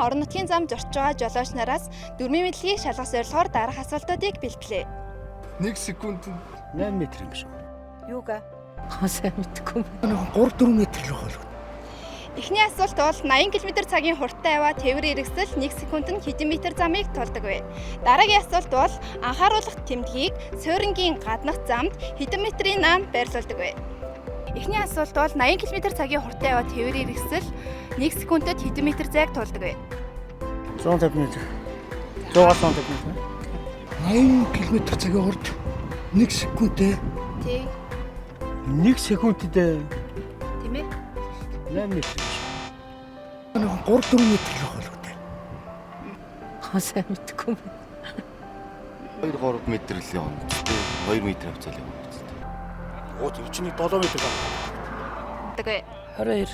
орон нутгийн зам зорчиж байгаа жолооч нараас дүрмийн мэдлэгийг шалгах зорилгоор дараах асуултуудыг бэлтлээ. 1 секундэд 8 м юм шиг. Юуга? Сайн мэдэхгүй юм. 3 4 м л байх. Эхний асуулт бол 80 км цагийн хурдтай яваа тээврийн хэрэгсэл 1 секундэд хэдэн метр замыг тулдаг вэ? Дараагийн асуулт бол анхааруулах тэмдгийг суурингийн гаднах замд хэдэн метрийн наанд байрлуулдаг вэ? Эхний асуулт бол 80 км цагийн хурдтай яваа тээврийн хэрэгсэл 1 секундэд хэдэн метр зайг тулдаг вэ? 150 м. 100-аас 150 м. 80 км цагийн хурд 1 секундэд Тий. 1 секундэд Тийм ээ. 8 м юм шиг. 3 4 м л байх л Сайн мэдэхгүй юм. 2 3 м л явна. 2 м хавцаа л явна. Оо тэр чинь 7 м байна. Гэдэг вэ? 22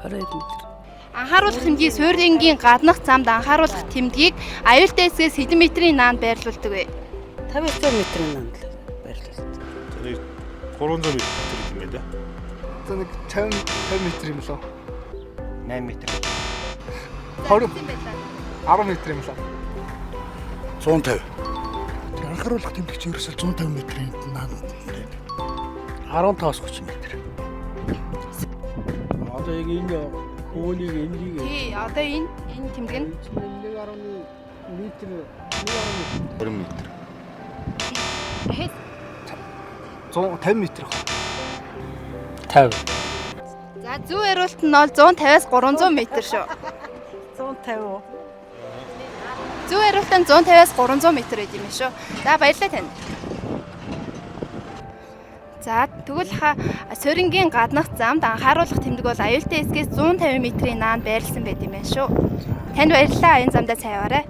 22 м. Анхааруулах тэмдгийг суурингийн гаднах замд анхааруулах тэмдгийг аюултай хэсгээс хэдэн метрийн наанд байрлуулдаг вэ? 59 м-ийн нанд л байрлуулсан. За 300 м юм байна да. за нэг 50 50 м юм лөө. 8 м. 20 10 м юм лөө. 150. Тэр анхааруулах тэмдэгч ерөөсөө 150 м-ийн наанд байдаг. 15-аас 30 м. Одоо яг энэ хөвөнийг энэнийг Тий, одоо энэ тэмдэг нь 1.1 м 1.1 20 м. дахиад 150 м хаа. 50. За, зөв хариулт нь бол 150-аас 300 м шүү. 150 уу? Зөв хариулт нь 150-аас 300 м байд юм шүү. За, баярлалаа танд. За, тэгвэл суурингийн гаднах замд анхааруулах тэмдэг бол аюултай хэсгээс 150 м-ийн наанд байрлсан байд юм байна шүү. Танд баярлалаа. Аян замдаа сайн яваарай.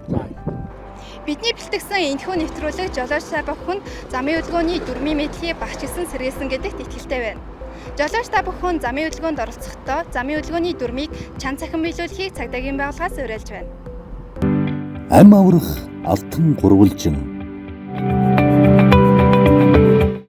Бидний бэлтгэсэн энэхүү нэвтрүүлэг жолооч та бүхэн замын хөдөлгөөний дүрмийн мэдлэгийг багш гисэн сэргээсэн гэдэгт итгэлтэй байна. Жолооч та бүхэн замын хөдөлгөөнд оролцохдоо замын хөдөлгөөний дүрмийг чан цахим биелүүлэхийг цагдаагийн байгууллагаас уриалж байна. Ам аврах алтан гурвалжин